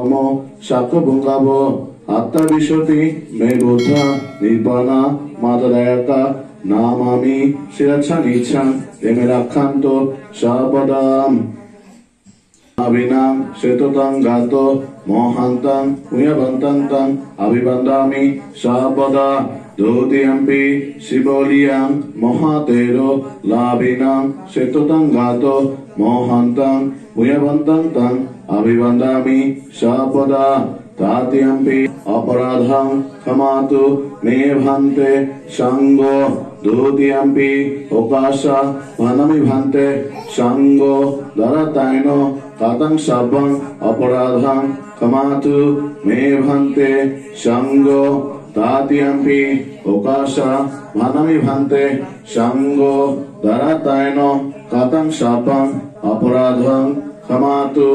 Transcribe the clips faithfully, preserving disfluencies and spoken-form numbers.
Namo sakkapuṅgavo. Attāvīsoti me buddhā nibbānamattudāyakā. Namāmi sirasā nissāni te me rakkhantu sabbadā. Bāhīnaṃ settutaṃ gātuṃ mohantaṃ puññavantaṃ taṃ abhivandāmi sabbadā. Dutiyampi sīvaliyam mahāthero bāhīnaṃ settutaṃ gātuṃ mohantaṃ puññavantaṃ taṃ abhivandāmi sabbadā. Tatiyampi aparādhaṃ khamatu me bhante saṅgho. Dutiyampi okāsa bhānāmi bhante saṅgho dāraddhena. Kataṃ sabbaṃ aparādhaṃ khamatu me bhante saṅgho. Tatiyampi okāsa bhānāmi bhante saṅgho dāraddhena. Kataṃ sabbaṃ aparādhaṃ khamatu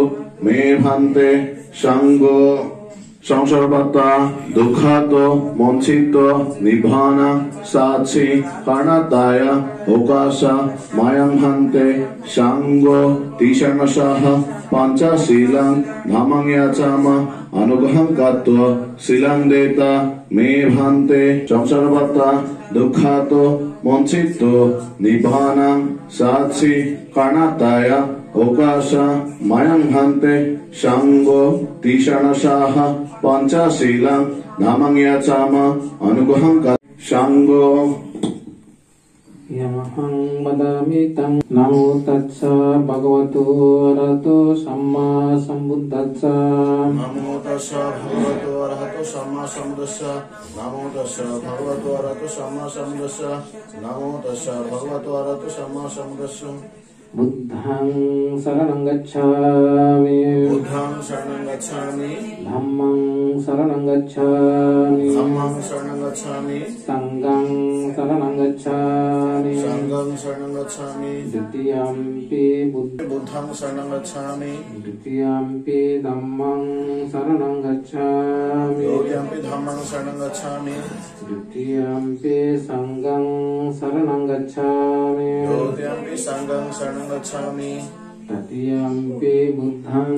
me bhante saṅgho. Saṃsārapattadukkhāto moccito nibbānasacchikaraṇatthāya okāsa mayaṃ bhante saṅgho tisaraṇena saha pañca sīlāni dhammaṃ yācāma. Anuggarahaṃ katvā sīlaṃ detha me bhante. Saṃsārapattadukkhāto moccito nibbānasacchikaraṇatthāya okāsa mayaṃ bhante saṅgho tisaraṇena saha pañca sīlāni dhammaṃ yācāma. Anuggarahaṃ katvā saṅgho. Yamahaṃ vadāmi taṃ. Namo tassa bhagavato arahato sammāsambuddhassa. Namo tassa bhagavato arahato sammāsambuddhassa. Namo tassa bhagavato arahato sammāsambuddhassa. Namo tassa bhagavato arahato sammāsambuddhassa. Buddhaṃ saraṇaṃ gacchāmi. Buddhaṃ saraṇaṃ gacchāmi. Dhammaṃ saraṇaṃ gacchāmi. Dhammaṃ saraṇaṃ gacchāmi. Saṅghaṃ saraṇaṃ gacchāmi. Saṅghaṃ saraṇaṃ gacchāmi. Dutiyampi buddh- Buddhaṃ saraṇaṃ gacchāmi. Dutiyampi dhammaṃ saraṇaṃ gacchāmi. Dutiyampi dhammaṃ saraṇaṃ gacchāmi. Dutiyampi saṅghaṃ saraṇaṃ gacchāmi. Dutiyampi saṅghaṃ saraṇaṃ gacchāmi. Tatiyampi buddhaṃ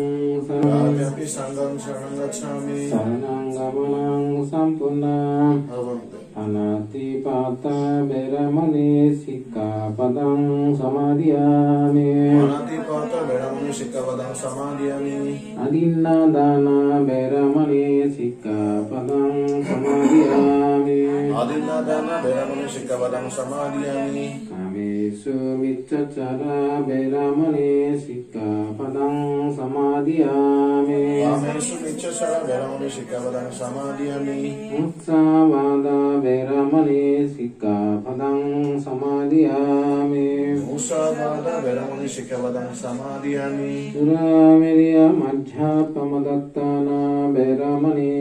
saraṇaṃ. Tatiyampi saṅghaṃ saraṇaṃ gacchāmi. Saraṇagamanaṃ sampuṇṇaṃ. Bhavante. Pāṇātipātā veramaṇī sikkhāpadaṃ samādiyāmi. Pāṇātipātā veramaṇī sikkhāpadaṃ samādiyāmi. Adinnādānā veramaṇī sikkhāpadaṃ samādiyāmi. Adinnādānā veramaṇī sikkhāpadaṃ samādiyāmi. Kāmesu micchācārā veramaṇī sikkhāpadaṃ samādiyāmi. Kāmesu micchācārā veramaṇī sikkhāpadaṃ samādiyāmi. Musāvādā veramaṇī sikkhāpadaṃ samādiyāmi. Musāvādā veramaṇī sikkhāpadaṃ samādiyāmi. Surāmerayamajjapamādaṭṭhānā veramaṇī